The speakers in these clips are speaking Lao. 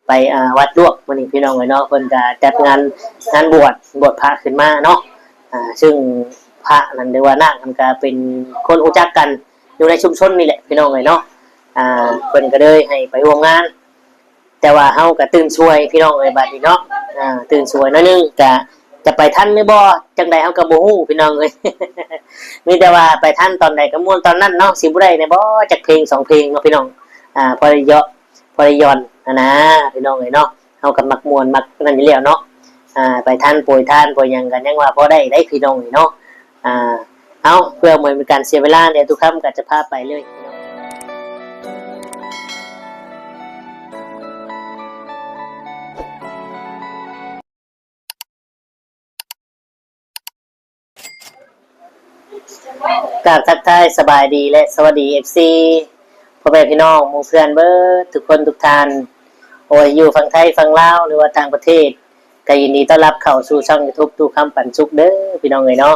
ໄປ ອ່າ ວັດຫຼວງມື້ນີ້ພີ່ນ້ອງເອີຍເນາະ ເພິ່ນກະຈັດງານ ງານບວດ ບວດພະຂຶ້ນມາເນາະ ອ່າ ຊຶ່ງພະນັ້ນ ຫຼືວ່ານາງນັ້ນກະເປັນຄົນຮູ້ຈັກກັນຢູ່ໃນຊຸມຊົນນີ້ແຫຼະພີ່ນ້ອງເອີຍເນາະ ອ່າ ເພິ່ນກະເລີຍໃຫ້ໄປຮ່ວມງານ ແຕ່ວ່າເຮົາກະຕື່ນສວຍພີ່ນ້ອງເອີຍ ບາດນີ້ເນາະ ອ່າ ຕື່ນສວຍໜ້ອຍໜຶ່ງ ກະຈະໄປທັນຫຼືບໍ່ ຈັ່ງໃດເຮົາກະບໍ່ຮູ້ພີ່ນ້ອງເອີຍ ມີແຕ່ວ່າໄປທັນຕອນໃດກະມ່ວນຕອນນັ້ນເນາະ ຊິບໍ່ໄດ້ແດ່ບໍ່ ຈັກເພງສອງເພງເນາະພີ່ນ້ອງ ອ່າ ພໍໄດ້ເຍາະ ພໍໄດ້ຢ່ອນຫັ້ນນາ ພີ່ນ້ອງເອີຍເນາະ ເຮົາກໍມັກມ່ວນມັກນັ້ນຢູ່ແລ້ວເນາະ ອ່າ ໄປທານໂປຍທານໂປຍຫຍັງກໍຍັງວ່າພໍໄດ້ໄດ໋ພີ່ນ້ອງເອີຍເນາະ ອ່າ ເອົາ ເພື່ອບໍ່ໃຫ້ເປັນການເສຍເວລາ ດຽວຕຸຄຳກໍຈະພາໄປເລີຍພີ່ນ້ອງ. ກາບທັກທາຍສະບາຍດີ ແລະ ສະຫວັດດີ ເອັຟຊີ ພໍ່ແມ່ພີ່ນ້ອງໝູ່ເພື່ອນເບິດທຸກຄົນທຸກທ່ານ ໂອ້ຍ ຢູ່ຝັ່ງໄທຝັ່ງລາວ ຫຼືວ່າຕ່າງປະເທດ ກໍຍິນດີຕ້ອນຮັບເຂົ້າສູ່ຊ່ອງຢູທູບ ຕູ້ຄຳປັນສຸກເດີພີ່ນ້ອງເອີຍເນາະ.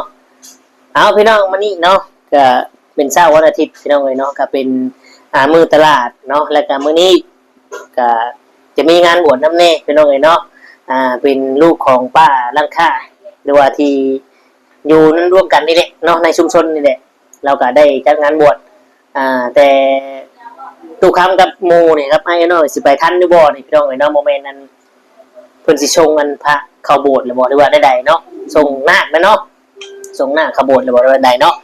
ເອົາ ພີ່ນ້ອງ ມື້ນີ້ເນາະ ກໍເປັນເຊົ້າວັນອາທິດພີ່ນ້ອງເອີຍເນາະ ກໍເປັນ ອ່າ ມື້ຕະຫຼາດເນາະ ແລ້ວກໍມື້ນີ້ ກະຈະມີງານບວດນຳແດ່ພີ່ນ້ອງເອີຍເນາະ ອ່າ ເປັນລູກຂອງປ້າຮ້ານຄ້າ ຫຼືວ່າທີ່ຢູ່ນຳລວມກັນນີ້ແຫຼະເນາະ ໃນຊຸມຊົນນີ້ແຫຼະ ລາວກະໄດ້ຈັດງານບວດ ອ່າ ແຕ່ຕຸຄຳກັບໝູ່ນີ້ ກັບອ້າຍນ້ອງຊິໄປທັນຫຼືບໍ່ນີ້ພີ່ນ້ອງເອີຍເນາະ ບໍ່ແມ່ນອັນ ເພິ່ນຊິສົ່ງອັນພະເຂົ້າໂບດຫຼືບໍ່ ຫຼືວ່າແນວໃດເນາະ ສົ່ງນາກແມ່ນເນາະ ສົ່ງນາກເຂົ້າໂບດຫຼືບໍ່ ຫຼືວ່າໃດເນາະ.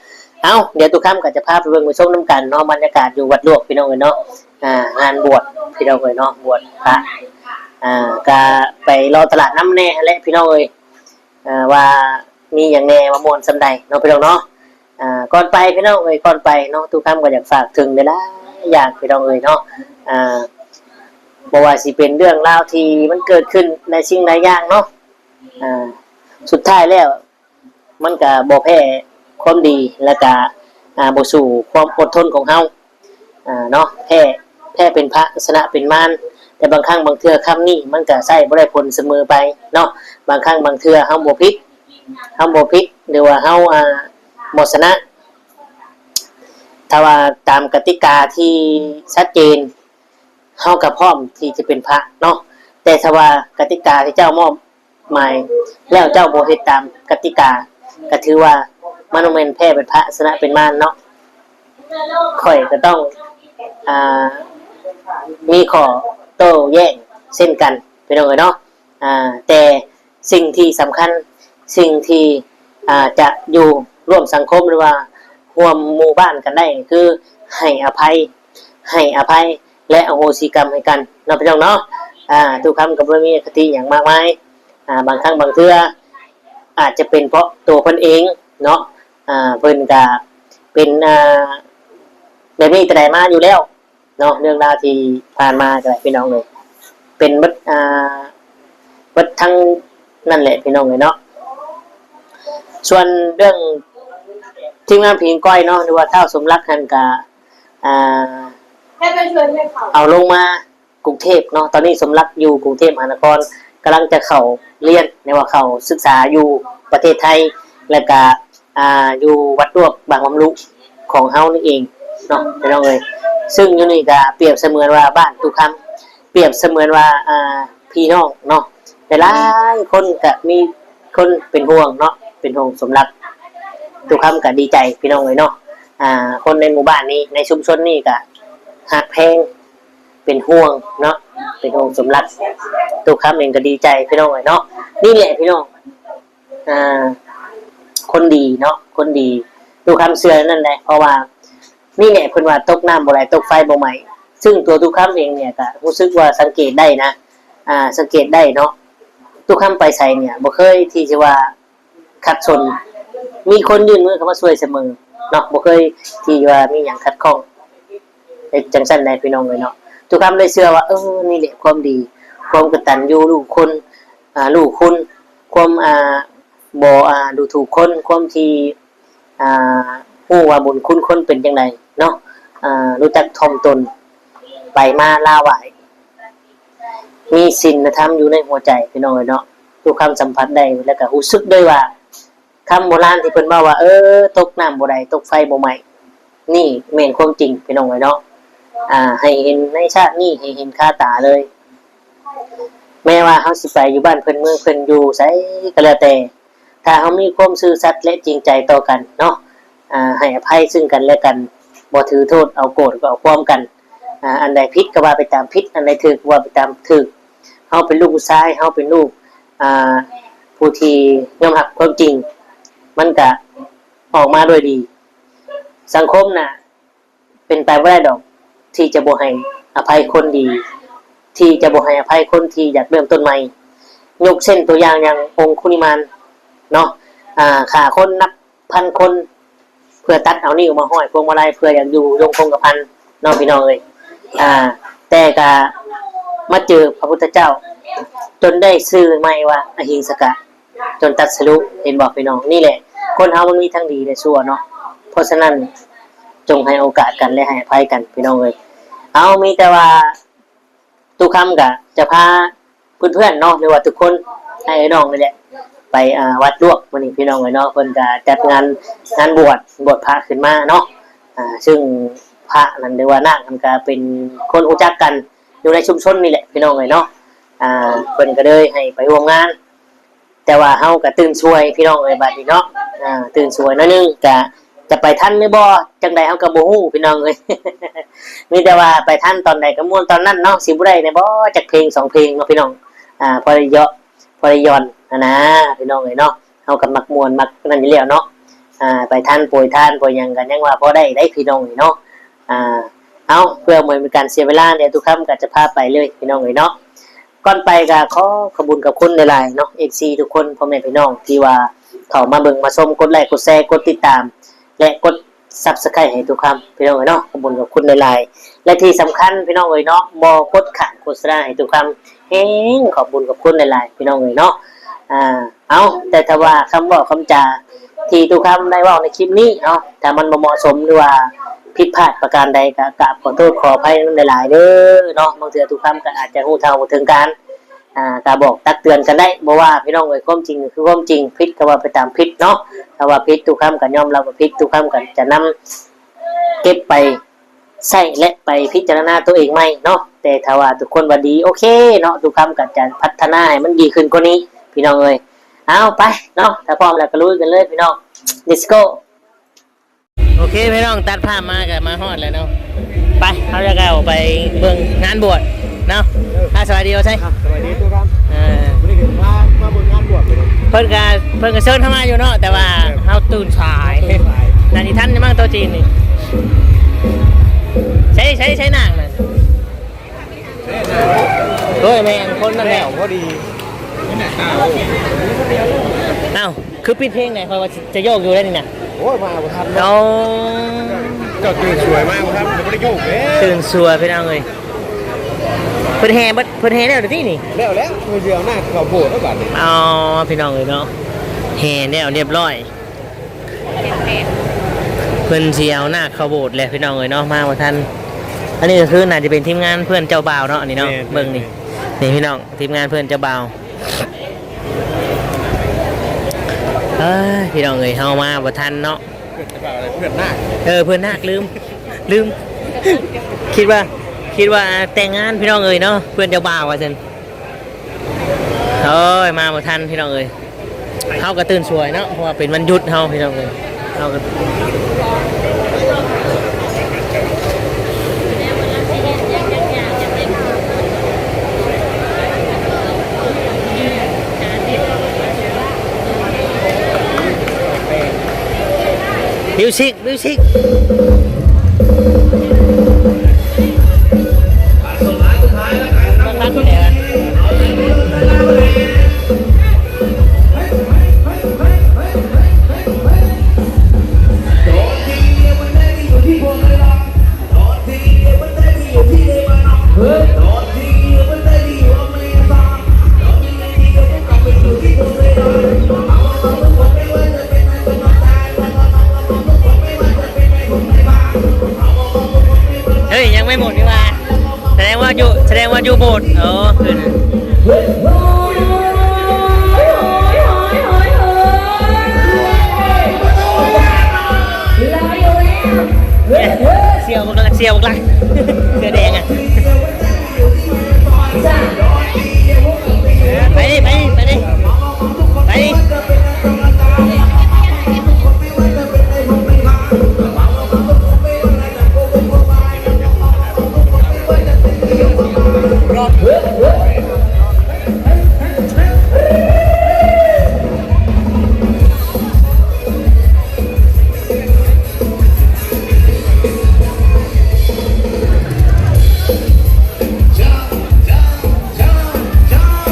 ເອົາ ດຽວຕຸຄຳກໍຈະພາໄປເບິ່ງໄປຊົມນຳກັນເນາະ ບັນຍາກາດຢູ່ວັດຫຼວງພີ່ນ້ອງເອີຍເນາະ ອ່າ ງານບວດພີ່ນ້ອງເອີຍເນາະ ບວດພະ ອ່າ ກະໄປເລາະຕະຫຼາດນຳແດ່ຫັ້ນແຫຼະພີ່ນ້ອງເອີຍ ອ່າ ວ່າມີຫຍັງແດ່ ວ່າມ່ວນສ່ຳໃດເນາະພີ່ນ້ອງເນາະ. ອ່າ ກ່ອນໄປພີ່ນ້ອງເອີຍ ກ່ອນໄປເນາະ ຕຸຄຳກໍຢາກຝາກເຖິງຫຼາຍໆຢ່າງພີ່ນ້ອງເອີຍເນາະ ອ່າ ບໍ່ວ່າຊິເປັນເລື່ອງລາວທີ່ມັນເກີດຂຶ້ນຫຼາຍສິ່ງຫຼາຍຢ່າງເນາະ ອ່າ ສຸດທ້າຍແລ້ວ ມັນກະບໍ່ແພ້ຄວາມດີ ແລະກະ ອ່າ ບໍ່ສູ້ຄວາມອົດທົນຂອງເຮົາ ອ່າ ເນາະ ແພ້ ແພ້ເປັນພະ ຊະນະເປັນມານ ແຕ່ບາງຄັ້ງບາງເທື່ອຄຳນີ້ມັນກະໃຊ້ບໍ່ໄດ້ຜົນສະເໝີໄປເນາະ ບາງຄັ້ງບາງເທື່ອເຮົາບໍ່ຜິດ ເຮົາບໍ່ຜິດ ຫຼືວ່າເຮົາ ອ່າ ບໍ່ຊະນະ ຖ້າວ່າຕາມກະຕິກາທີ່ຊັດເຈນ ເຮົາກະພ້ອມທີ່ຈະເປັນພະເນາະ ແຕ່ຖ້າວ່າກະຕິກາທີ່ເຈົ້າມອບ ໝາຍ ແລ້ວເຈົ້າບໍ່ເຮັດຕາມກະຕິກາ ກະຖືວ່າມັນບໍ່ແມ່ນແພ້ເປັນພະ ຊະນະເປັນມານເນາະ. ຂ້ອຍກໍຕ້ອງ ອ່າ ມີຂໍ້ໂຕ້ແຍ້ງເຊັ່ນກັນ ພີ່ນ້ອງເອີຍເນາະ ອ່າ ແຕ່ສິ່ງທີ່ສຳຄັນ ສິ່ງທີ່ ອ່າ ຈະຢູ່ຮ່ວມສັງຄົມ ຫຼືວ່າຮ່ວມໝູ່ບ້ານກັນໄດ້ ຄືໃຫ້ອະໄພ ໃຫ້ອະໄພ ແລະ ອະໂຫສິກຳໃຫ້ກັນເນາະ ພີ່ນ້ອງເນາະ. ອ່າ ຕຸຄຳກໍບໍ່ໄດ້ມີອະຄະຕິຫຍັງມາກມາຍ ອ່າ ບາງຄັ້ງບາງເທື່ອອາດຈະເປັນເພາະຕົວເພິ່ນເອງເນາະ ອ່າ ເພິ່ນກະເປັນ ອ່າ ແບບນີ້ແຕ່ໃດມາຢູ່ແລ້ວເນາະ ເລື່ອງລາວທີ່ຜ່ານມາກໍໄດ້ ພີ່ນ້ອງເອີຍ ເປັນເບິດ ອ່າ ເບິດທັງນັ້ນແຫຼະ ພີ່ນ້ອງເອີຍເນາະ. ສ່ວນເລື່ອງທີມງານຜີງກ້ອຍເນາະ ຫຼືວ່າທ້າວສົມລັກຫັ້ນກະ ອ່າ ເອົາລົງມາກຸງເທບເນາະ ຕອນນີ້ສົມລັກຢູ່ກຸງເທບມະຫານະຄອນ ກຳລັງຈະເຂົ້າຮຽນ ຫຼືວ່າເຂົ້າສຶກສາຢູ່ປະເທດໄທ ແລ້ວກະ ອ່າ ຢູ່ວັດລວກບາງລຳລຸຂອງເຮົານີ້ເອງເນາະ ພີ່ນ້ອງເອີຍ ຊຶ່ງຢູ່ນີ້ກະປຽບສະເໝືອນວ່າບ້ານຕຸຄຳ ປຽບສະເໝືອນວ່າ ອ່າ ພີ່ນ້ອງເນາະ ຫຼາຍໆຄົນກະມີ ຄົນເປັນຫ່ວງເນາະ ເປັນຫ່ວງສົມລັກ ຕຸຄຳກະດີໃຈ ພີ່ນ້ອງເອີຍເນາະ ອ່າ ຄົນໃນໝູ່ບ້ານນີ້ ໃນຊຸມຊົນນີ້ກະຮັກແພງ ເປັນຫ່ວງເນາະ ເປັນຫ່ວງສົມລັກ ຕຸຄຳເອງກະດີໃຈ ພີ່ນ້ອງເອີຍເນາະ. ນີ້ແຫຼະ ພີ່ນ້ອງ ອ່າ ຄົນດີເນາະ ຄົນດີ ຕຸຄຳເຊື່ອນັ້ນແຫຼະ ເພາະວ່ານີ້ແຫຼະ ເພິ່ນວ່າຕົກນ້ຳບໍ່ໄຫຼ ຕົກໄຟບໍ່ໄໝ້ ຊຶ່ງຕົວຕຸຄຳເອງນີ້ກະຮູ້ສຶກວ່າສັງເກດໄດ້ນະ ອ່າ ສັງເກດໄດ້ເນາະ ຕຸຄຳໄປໃສນີ້ບໍ່ເຄີຍທີ່ຈະວ່າ ຂັດສົນ ມີຄົນຍື່ນມືເຂົ້າມາຊ່ວຍສະເໝີເນາະ ບໍ່ເຄີຍທີ່ວ່າມີຫຍັງຂັດຂ້ອງ ເຮັດຈັ່ງຊັ້ນໄດ໋ ພີ່ນ້ອງເອີຍເນາະ. ຕຸຄຳເລີຍເຊື່ອວ່າ ເອີ ນີ້ແຫຼະຄວາມດີ ຄວາມກະຕັນຍູຮູ້ຄຸນ ອ່າ ຮູ້ຄຸນ ຄວາມ ອ່າ ບໍ່ ອ່າ ດູຖູກຄົນ ຄວາມທີ່ ອ່າ ຮູ້ວ່າບຸນຄຸນຄົນເປັນຈັ່ງໃດເນາະ ອ່າ ຮູ້ຈັກຖ່ອມຕົນ ໄປມາລາວໄຫວ້ ມີສິນນະທຳຢູ່ໃນຫົວໃຈ ພີ່ນ້ອງເອີຍເນາະ. ຕຸຄຳສຳຜັດໄດ້ ແລ້ວກະຮູ້ສຶກໄດ້ວ່າ ຄຳໂບລານທີ່ເພິ່ນເວົ້າວ່າ ເອີ ຕົກນ້ຳບໍ່ໄຫຼ ຕົກໄຟບໍ່ໄໝ້ ນີ້ແມ່ນຄວາມຈິງ ພີ່ນ້ອງເອີຍເນາະ. ອ່າ ໃຫ້ເຫັນໃນຊາດນີ້ ໃຫ້ເຫັນຄາຕາເລີຍ. ແມ້ວ່າເຮົາຊິໄປຢູ່ບ້ານເພິ່ນເມືອງເພິ່ນ ຢູ່ໃສກໍແລ້ວແຕ່ ຖ້າເຮົາມີຄວາມຊື່ສັດ ແລະ ຈິງໃຈຕໍ່ກັນເນາະ ອາ ໃຫ້ອະໄພຊຶ່ງກັນແລະກັນ ບໍ່ຖືໂທດເອົາໂກດ ກໍເອົາຄວາມກັນ ອາ ອັນໃດຜິດກໍວ່າໄປຕາມຜິດ ອັນໃດຖືກກໍວ່າໄປຕາມຖືກ. ເຮົາເປັນລູກຜູ້ຊາຍ ເຮົາເປັນລູກ ອາ ຜູ້ທີ່ຍອມຮັບຄວາມຈິງ ມັນກະອອກມາດ້ວຍດີ. ສັງຄົມນະ ເປັນໄປບໍ່ໄດ້ດອກ ທີ່ຈະບໍ່ໃຫ້ອະໄພຄົນດີ ທີ່ຈະບໍ່ໃຫ້ອະໄພຄົນທີ່ຢາກເລີ່ມຕົ້ນໃໝ່. ຍົກເຊັ່ນຕົວຢ່າງຢ່າງອົງຄຸລິມານເນາະ ອາ ຂ້າຄົນນັບພັນຄົນ ເພື່ອຕັດເອົານິ້ວມາຫ້ອຍພວງມາໄລ ເພື່ອຢາກຢູ່ຍົງຄົງກະພັນເນາະ ພີ່ນ້ອງເອີຍ. ອາ ແຕ່ກະມາເຈີພະພຸດທະເຈົ້າ ຈົນໄດ້ຊື່ໃໝ່ວ່າອະຫິງສະກະ ຈົນຕັດສະລຸ ເຫັນບໍ່ພີ່ນ້ອງ? ນີ້ແຫຼະ ຄົນເຮົາມັນມີທັງດີແລະຊົ່ວເນາະ. ເພາະສະນັ້ນ ຈົ່ງໃຫ້ໂອກາດກັນ ແລະ ໃຫ້ອະໄພກັນ ພີ່ນ້ອງເອີຍ. ເອົາ ມີແຕ່ວ່າ ຕຸຄຳກະຈະພາເພື່ອນໆເນາະ ຫຼືວ່າທຸກຄົນ ອ້າຍເອື້ອຍນ້ອງນີ້ແຫຼະ ໄປ ອາ ວັດລວກມື້ນີ້ ພີ່ນ້ອງເອີຍເນາະ. ເພິ່ນກະຈັດງານ ງານບວດ ບວດພະຂຶ້ນມາເນາະ. ອາ ຊຶ່ງພະນັ້ນ ຫຼືວ່ານາງນັ້ນ ກະເປັນຄົນຮູ້ຈັກກັນ ຢູ່ໃນຊຸມຊົນນີ້ແຫຼະ ພີ່ນ້ອງເອີຍເນາະ. ອາ ເພິ່ນກໍເລີຍໃຫ້ໄປຮ່ວມງານ ແຕ່ວ່າເຮົາກໍຕື່ນສວຍ ພີ່ນ້ອງເອີຍ ບາດນີ້ເນາະ. ອາ ຕື່ນສວຍໜ້ອຍໜຶ່ງ ກະຈະໄປທັນຫຼືບໍ່ ຈັ່ງໃດເຮົາກໍບໍ່ຮູ້ ພີ່ນ້ອງເອີຍ. ມີແຕ່ວ່າໄປທັນຕອນໃດກໍມ່ວນຕອນນັ້ນເນາະ. ຊິບໍ່ໄດ້ແດ່ບໍ່ ຈັກເພງສອງເພງເນາະ ພີ່ນ້ອງ. ອາ ພໍໄດ້ເຍາະ ພໍໄດ້ຢ່ອນຫັ້ນນາ ພີ່ນ້ອງເອີຍເນາະ. ເຮົາກໍມັກມ່ວນມັກນັ້ນຢູ່ແລ້ວເນາະ. ອາ ໄປທານໂປຍທານໂປຍຫຍັງກໍຍັງວ່າພໍໄດ້ໄດ໋ ພີ່ນ້ອງເອີຍເນາະ. ອາ ເອົາ ເພື່ອບໍ່ໃຫ້ເປັນການເສຍເວລາ ດຽວຕຸຄຳກໍຈະພາໄປເລີຍ ພີ່ນ້ອງເອີຍເນາະ. ກ່ອນໄປກໍຂໍຂອບຄຸນຂອບຄຸນຫຼາຍໆເນາະ ເອັຟຊີທຸກຄົນ ພໍ່ແມ່ພີ່ນ້ອງທີ່ວ່າເຂົ້າມາເບິ່ງມາຊົມ ກົດໄລ ກົດແຊ ກົດຕິດຕາມ ແລະ ກົດ Subscribe ໃຫ້ຕຸຄຳ ພີ່ນ້ອງເອີຍເນາະ. ຂອບຄຸນຂອບຄຸນຫຼາຍໆ ແລະ ທີ່ສຳຄັນ ພີ່ນ້ອງເອີຍເນາະ ບໍ່ກົດຂ້າມໂຄສະນາໃຫ້ຕຸຄຳ ແຮງຂອບບຸນຂອບຄຸນຫຼາຍໆ ພີ່ນ້ອງເອີຍເນາະ. ອາ ເອົາ ແຕ່ຖ້າວ່າຄຳເວົ້າຄຳຈາທີ່ຕຸຄຳໄດ້ເວົ້າໃນຄລິບນີ້ເນາະ ຖ້າມັນບໍ່ເໝາະສົມ ຫຼືວ່າຜິດພາດປະການໃດ ກໍກາບຂໍໂທດຂໍອະໄພນຳຫຼາຍໆເດີເນາະ. ບາງເທື່ອຕຸຄຳກໍອາດຈະຮູ້ເທົ່າບໍ່ເຖິງການ ອາ ກໍບອກຕັກເຕືອນກັນໄດ້ ບໍ່ວ່າ ພີ່ນ້ອງເອີຍ. ຄວາມຈິງກໍຄືຄວາມຈິງ ຜິດກໍວ່າໄປຕາມຜິດເນາະ. ຖ້າວ່າຜິດ ຕຸຄຳກໍຍອມຮັບວ່າຜິດ ຕຸຄຳກໍຈະນຳເກັບໄປ ໃຊ້ ແລະ ໄປພິຈາລະນາຕົວເອງໃໝ່ເນາະ. ແຕ່ຖ້າວ່າທຸກຄົນວ່າດີ ໂອເຄເນາະ ຕຸຄຳກໍຈະພັດທະນາໃຫ້ມັນດີຂຶ້ນກວ່ານີ້ ພີ່ນ້ອງເອີຍ. ເອົາ ໄປເນາະ ຖ້າພ້ອມແລ້ວກໍລຸຍກັນເລີຍ ພີ່ນ້ອງ. Let's go. ໂອເຄ ພີ່ນ້ອງ ຕັດພາບມາກໍມາຮອດແລ້ວເນາະ. ໄປ ເຮົາຈະເຂົ້າໄປເບິ່ງງານບວດເນາະ. ເອີ ອ່າ ສະບາຍດີ ໂອເຊ. ອ່າ ສະບາຍດີ ຕຸຄຳ. ເອີ ມື້ນີ້ກໍພາມາເບິ່ງງານບວດ ເພິ່ນກໍ ເພິ່ນກໍເຊີນເຮົາມາຢູ່ເນາະ ແຕ່ວ່າ ເອີ ເຮົາຕື່ນສາຍ ຕື່ນສາຍ ໜ້າຊິທັນຢູ່ມັ້ງ ໂຕະຈີນນີ້. ໃສ ໃສ ໃສນາງນັ້ນ? ໂອ້ຍ ແມ່ນຄົນນັ້ນແຫຼະ ພໍດີ. ອ້າວ ຄືປິດເພງແດ່ ຂ້ອຍວ່າຈະໂຍກຢູ່ໄດ໋ນີ້ນະ. ໂອ້ຍ ມາບໍ່ທັນເນາະ. ເຈົ້າຕື່ນສວຍມາບໍ່ທັນ ບໍ່ໄດ້ໂຍກເດ້. ຕື່ນສວຍ ພີ່ນ້ອງເອີຍ. ເພິ່ນແຫ່ເບິດ ເພິ່ນແຫ່ແລ້ວຕິນີ້? ແລ້ວແລ້ວ ເພິ່ນຊິເອົາໜ້າເຂົ້າໂບດແລ້ວບາດນີ້. ອໍ ພີ່ນ້ອງເອີຍເນາະ ແຫ່ແລ້ວຮຽບຮ້ອຍ. ເພິ່ນຊິເອົານາກເຂົ້າໂບດແຫຼະ ພີ່ນ້ອງເອີຍເນາະ ມາບໍ່ທັນ. ອັນນີ້ກໍຄືໜ້າຈະເປັນທີມງານເພື່ອນເຈົ້າບ່າວເນາະ ອັນນີ້ເນາະ. ແມ່ນ ເບິ່ງນີ້ ແມ່ນ ນີ້ ພີ່ນ້ອງ ທີມງານເພື່ອນເຈົ້າບ່າວ. ເອີຍ ພີ່ນ້ອງເອີຍ ເຮົາມາບໍ່ທັນເນາະ. ເພື່ອນເຈົ້າບ່າວ ເພື່ອນນາກ. ເອີ ເພື່ອນນາກ ລືມ ລືມ ຄິດວ່າ ຄິດວ່າແຕ່ງງານ ພີ່ນ້ອງເອີຍເນາະ ເພື່ອນເຈົ້າບ່າວວ່າຊັ້ນ. ໂອ້ຍ ມາບໍ່ທັນ ພີ່ນ້ອງເອີຍ. ເຮົາກໍຕື່ນສວຍເນາະ ເພາະວ່າເປັນວັນຢຸດເຮົາ ພີ່ນ້ອງເອີຍ. ເຮົາກໍ ມິວສິກ ມິວສິກ. ເຮີ້ຍ ຍັງໄມ່ໝົດນີ້ຫວ່າ. ສະແດງວ່າຢູ່ ສະແດງວ່າຢູ່ໂບດ. ໂອ້ ຄືນະ ສ່ຽວບັກລະ ສ່ຽວບັກລະ ເສື້ອແດງອະ.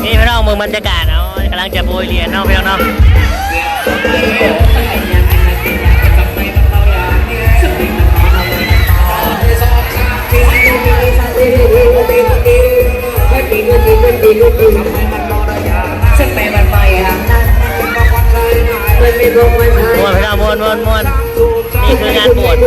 ນີ້ພີ່ນ້ອງ ເບິ່ງບັນຍາກາດເນາະ ກຳລັງຈະໂປຍຫຼຽນເນາະພີ່ນ້ອງເນາະ. ມ່ວນພີ່ນ້ອງ ມ່ວນ ມ່ວນ ມ່ວນ ນີ້ຄືງານບວດ. ໂ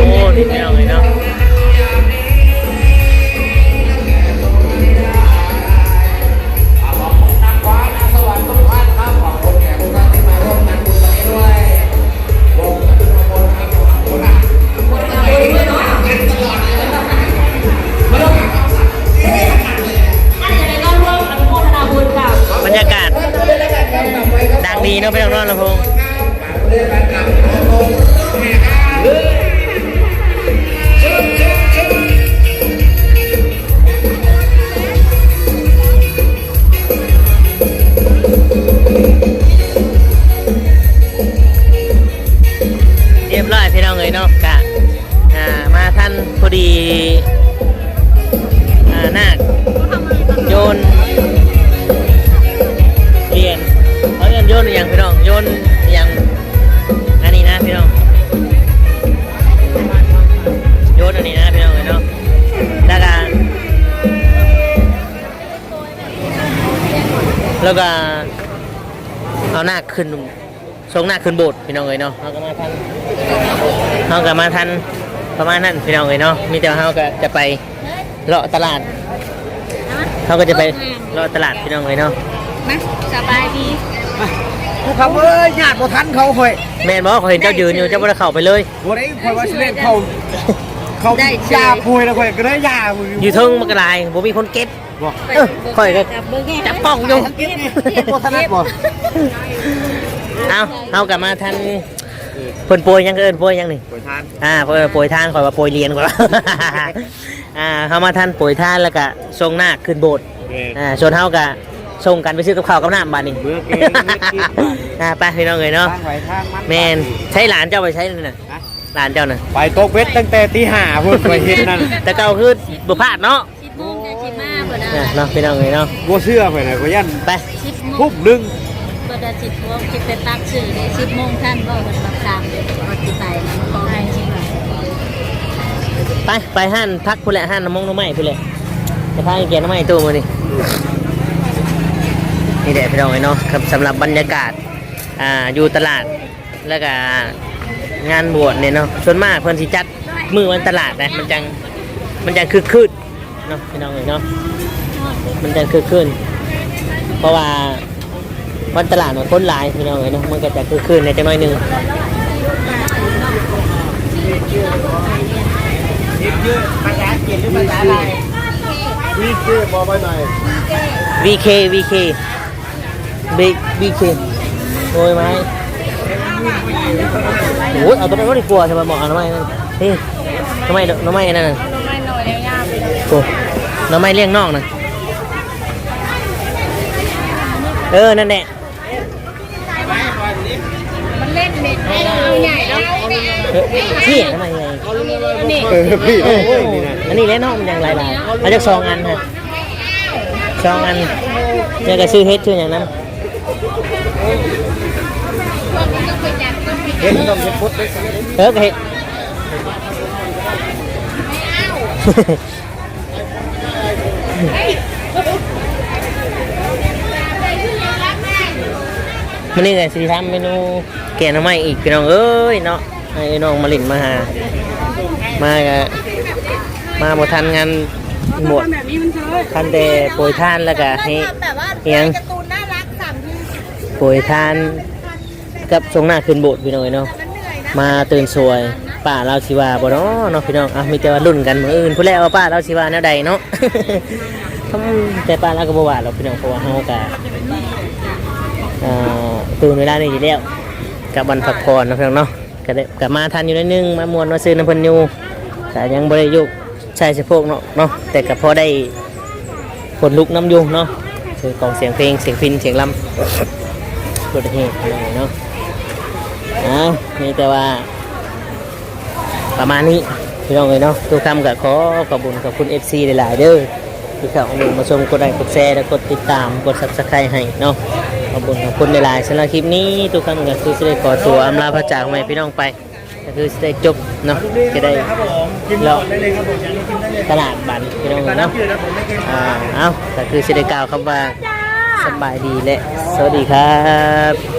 ອ້ ພີ່ນ້ອງເອີຍເນາະ. ບັນຍາກາດດັງດີເນາະ ພີ່ນ້ອງເນາະ ລຳໂພງ. ຮຽບຮ້ອຍພີ່ນ້ອງເອີຍເນາະ ກະ ອ່າ ມາທັນພໍດີ ອ່າ ນາກໂຍນຫຼຽນ ເຂົາເອີ້ນໂຍນອີ່ຫຍັງພີ່ນ້ອງ ໂຍນອີ່ຫຍັງ ອັນນີ້ນະພີ່ນ້ອງ ໂຍນອັນນີ້ນະພີ່ນ້ອງເອີຍເນາະ ແລ້ວກະ ແລ້ວກະເອົານາກຂຶ້ນ ສົ່ງນາກຂຶ້ນໂບດພີ່ນ້ອງເອີຍເນາະ. ເຮົາກໍມາທັນ ເຮົາກໍມາທັນປະມານນັ້ນພີ່ນ້ອງເອີຍເນາະ. ມີແຕ່ວ່າເຮົາກໍຈະໄປເລາະຕະຫຼາດ ເຮົາກໍຈະໄປເລາະຕະຫຼາດພີ່ນ້ອງເອີຍເນາະ. ມາ ສະບາຍດີ ຜູ້ຂັບເອີຍ ຍາດບໍ່ທັນເຂົາຂ້ອຍ. ແມ່ນບໍ່? ຂ້ອຍເຫັນເຈົ້າຢືນຢູ່ ເຈົ້າບໍ່ໄດ້ເຂົ້າໄປເລີຍ. ບໍ່ໄດ້ ຂ້ອຍວ່າຊິເລ່ນເຂົ້າ ເຂົ້າຢາປ່ວຍແລ້ວ ຂ້ອຍກໍເລີຍຢ່າ. ຢູ່ເທິງມັນກໍຫຼາຍ ບໍ່ມີຄົນເກັບ. ບໍ່ ເອີ ຂ້ອຍກໍຈັບກ້ອງຢູ່ ບໍ່ຖະໜັດບໍ່. ເອົ້າ ເຮົາກໍມາທັນ ເອີ ເພິ່ນໂປຍຫຍັງ ເອີ້ນໂປຍຫຍັງນີ້? ໂປຍທານ ອ່າ ເອີ ໂປຍທານ ຂ້ອຍວ່າໂປຍຫຼຽນ ຂ້ອຍວ່າ ອ່າ ເຮົາມາທັນໂປຍທານ ແລ້ວກໍສົ່ງນາກຂຶ້ນໂບດ. ແມ່ນ ອ່າ ສ່ວນເຮົາກໍສົ່ງກັນໄປຊື້ກັບເຂົ້າກັບນ້ຳບາດນີ້ ເມືອແກງເຮັດກິນ. ອ່າ ໄປພີ່ນ້ອງເອີຍເນາະ. ແມ່ນ ໃຊ້ຫຼານເຈົ້າໄປໃສນີ້ນະ? ຮະ? ຫຼານເຈົ້ານະ ໄປຕົກເບັດຕັ້ງແຕ່ຕີຫ້າພຸ້ນ ຂ້ອຍເຫັນນັ້ນ. ແຕ່ເກົ່າຄືບໍ່ພາດເນາະ. ສິບໂມງຈະຊິມາພຸ້ນນະ ເນາະ ພີ່ນ້ອງເອີຍເນາະ. ບໍ່ເຊື່ອຂ້ອຍນະ ຂ້ອຍຢ້ານ. ໄປ ສິບໂມງ ທຸ່ມໜຶ່ງ ບໍ່ໄດ້ ສິບໂມງ ຊິໄປປັກຊື່ເດ້. ສິບໂມງທັນບໍ່? ເພິ່ນວ່າຕາມເດ້ ວ່າຊິໄປນະ ຂໍໃຫ້ຊິໄປ. ໄປ ໄປຮ້ານຜັກພຸ້ນແຫຼະ ຮ້ານໜໍ່ມົງໜໍ່ໄມ້ພຸ້ນແຫຼະ ຈະພາໄປແກງໜໍ່ໄມ້ຕູ້ມື້ນີ້. ນີ້ແຫຼະ ພີ່ນ້ອງເອີຍເນາະ ສຳລັບບັນຍາກາດ ອ່າ ຢູ່ຕະຫຼາດ ແລ້ວກະງານບວດນີ້ເນາະ ສ່ວນມາກເພິ່ນຊິຈັດມື້ວັນຕະຫຼາດນະ ມັນຈັ່ງ ມັນຈັ່ງຄຶກຄື້ນເນາະ ພີ່ນ້ອງເອີຍເນາະ. ມັນຈັ່ງຄຶກຄື້ນ ເພາະວ່າວັນຕະຫຼາດມັນຄົນຫຼາຍ ພີ່ນ້ອງເອີຍເນາະ ມັນກໍຈະຄຶກຄື້ນແດ່ຈັກໜ້ອຍໜຶ່ງ. ພາສາອັງກິດ ຫຼື ພາສາໄທ? ວີເຄ ບໍ່ ໃບໃໝ່ ວີເຄ ວີເຄ ເບ ວີເຄ ໂອ້ຍ ໄມ້ ໂອ້ຍ ເອົາຕົວນັ້ນດີກວ່າ ແຕ່ວ່າບໍ່ເອົາໜໍ່ໄມ້ນັ້ນ ເອີ ໜໍ່ໄມ້ ໜໍ່ໄມ້ອັນນັ້ນນະ ເອົາໜໍ່ໄມ້ໜໍ່ຍາວໆ ໂອ້ ໜໍ່ໄມ້ລ້ຽງນອກນະ ເອີ ນັ້ນແຫຼະ ມັນເຫຼັ້ນເດັກໃຫຍ່ເນາະ ເອີ ເອີ ນີ້ ເອີ ນີ້ແຫຼະເນາະ ມັນຍັງຫຼາຍໆ ເອົາຈັກສອງອັນຮະ ສອງອັນ ແລ້ວກໍຊື້ເຫັດຊື້ຫຍັງນຳ ເອີ ກໍເຮັດ ມື້ນີ້ກໍຊິທຳເມນູແກງໜໍ່ໄມ້ອີກ ພີ່ນ້ອງເອີຍເນາະ ໃຫ້ນ້ອງມາຫຼິ້ນມາຫາ ມາກໍມາບໍ່ທັນງານບວດ ທັນແຕ່ໂປຍທານ ແລ້ວກໍເຮັດຫຍັງ ໂປຍທານ ກັບຊົງໜ້າຂຶ້ນໂບດ ພີ່ນ້ອງເອີຍເນາະ ມາຕື່ນສວຍ ປ້າລາວຊິວ່າບໍ່ເນາະ ເນາະ ພີ່ນ້ອງ ເອົ້າ ມີແຕ່ວ່າລຸ້ນກັນມື້ອື່ນພຸ້ນແຫຼະ ວ່າປ້າລາວຊິວ່າແນວໃດເນາະ ອືມ ແຕ່ປ້າລາວກໍບໍ່ວ່າດອກ ພີ່ນ້ອງ ເພາະວ່າເຮົາກໍ ເອີ ຕື່ນເວລານີ້ຢູ່ແລ້ວ ກັບວັນພັກຜ່ອນເນາະ ພີ່ນ້ອງເນາະ ກໍໄດ້ ກໍມາທັນຢູ່ໜ້ອຍໜຶ່ງ ມາມ່ວນມາຊື່ນນຳເພິ່ນຢູ່ ກໍຍັງບໍ່ໄດ້ໂຍກ ໃສ່ສະໂພກເນາະ ເນາະ ແຕ່ກໍພໍໄດ້ຂົນລຸກນຳຢູ່ເນາະ ຄືກອງສຽງເພງ ສຽງພິນ ສຽງລຳ ບໍ່ໄດ້ເຮັດເນາະ ເອົ້າ ມີແຕ່ວ່າປະມານນີ້ ພີ່ນ້ອງເອີຍເນາະ ຕູ້ຄຳກໍຂໍຂອບບຸນຂອບຄຸນເອັຟຊີຫຼາຍໆເດີ ທີ່ເຂົ້າມາເບິ່ງມາຊົມ ກົດໄລກົດແຊ ແລະ ກົດຕິດຕາມ ກົດຊັບສະໄຄຣບ໌ໃຫ້ເນາະ ຂອບບຸນຂອບຄຸນຫຼາຍໆ ສຳລັບຄລິບນີ້ ຕູ້ຄຳກໍຄືຊິໄດ້ຂໍຕົວອຳລາພາຈາກພໍ່ແມ່ພີ່ນ້ອງໄປ ກໍຄືຊິໄດ້ຈົບເນາະ ຈະໄດ້ເລາະຕະຫຼາດບັນພີ່ນ້ອງເນາະ ອ່າ ເອົ້າ ກໍຄືຊິໄດ້ກ່າວຄຳວ່າສະບາຍດີ ແລະ ສະຫວັດດີຄັບ.